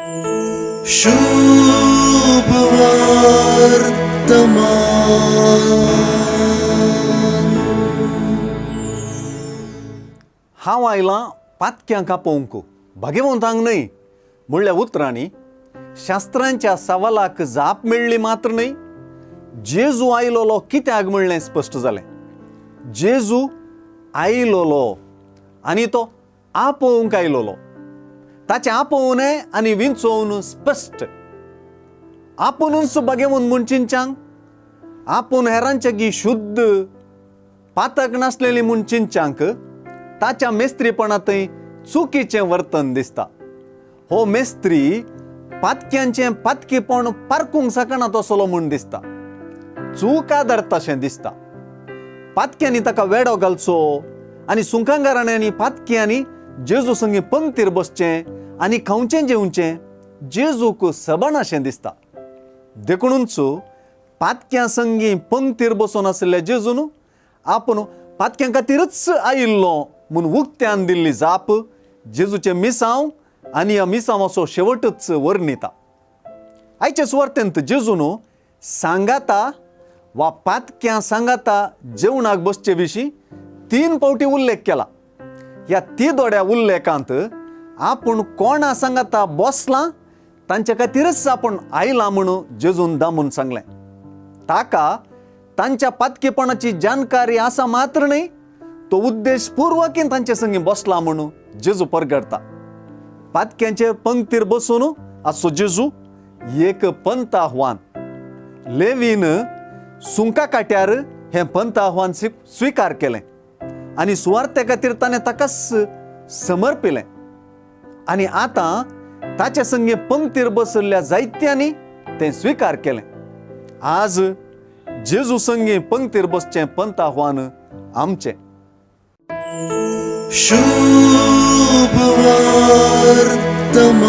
शुभ वर्तमान. हांव आयलां पातक्यांक आपोवंक, भाग्यवंतांक न्हय म्हणल्या उतरांनी शास्त्रांच्या सवालाक जाप मेळ्ळी मात्र न्हय, जेजू आयलोलो कित्याक म्हणलें स्पश्ट जालें. जेजू आयलोलो आनी तो आपोवंक आयलोलो. ताचें आपोवणें आनी विंचोवन स्पश्ट. आपुनूच भाग्यवंत म्हूण चिंतच्यांक, आपूण हेरांच्या गी शुद्ध पातक नासलेली म्हूण चिंतच्यांक ताच्या मेस्त्रीपणांतय चुकीचें वर्तन दिसता. हो मेस्त्री पातक्यांचें पातकीपण पारकूंक शकना तसलो म्हूण दिसता. चूक आदारताशें दिसता. पातक्यांनी ताका वेडो घालचो आनी सुंकांगारांनी पातक्यांनी जेजू संगी पंक्तीर बसचें आनी खावचें जेवचें जेजूक सबनाशें दिसता. देखुनूच पातक्यां संगी पंक्तीर बसून आशिल्ल्या जेजून आपूण पातक्यां खातीरच आयिल्लो म्हूण उक्त्यान दिल्ली जाप जेजूचें मिसांव आनी ह्या मिसांवाचो शेवटच वर्णिता. आयचे सुवार्तेंत जेजून सांगाता वा पातक्यां सांगाता जेवणाक बसचे विशीं 3 फावटी उल्लेख केला. ह्या तिदोड्या उल्लेखांत आपूण कोणा सांगाता बसलां तांचे खातीरच आपूण आयलां म्हणून जेजून दामून सांगलें. ताका तांच्या पातकेपणाची जानकारी आसा मात्र न्हय, तो उद्देशपूर्वकीन तांचे संगी बसला म्हणून जेजू परगडता. पातक्यांचे पंक्तीर बसून आसचो जेजू एक पंथ आव्हान. लेवीन सुंका काट्यार हें पंथ आव्हान स्विकार केलें आनी सुवार्थे खातीर ताणें ताकाच समर्पिलें. आनी आतां ताचे संगी पंक्तीर बसल्ल्या जायत्यांनी तें स्विकार केलें. आज जेजू संगी पंक्तीर बसचें पंथ आव्हान आमचें. शुभ वर्तमान.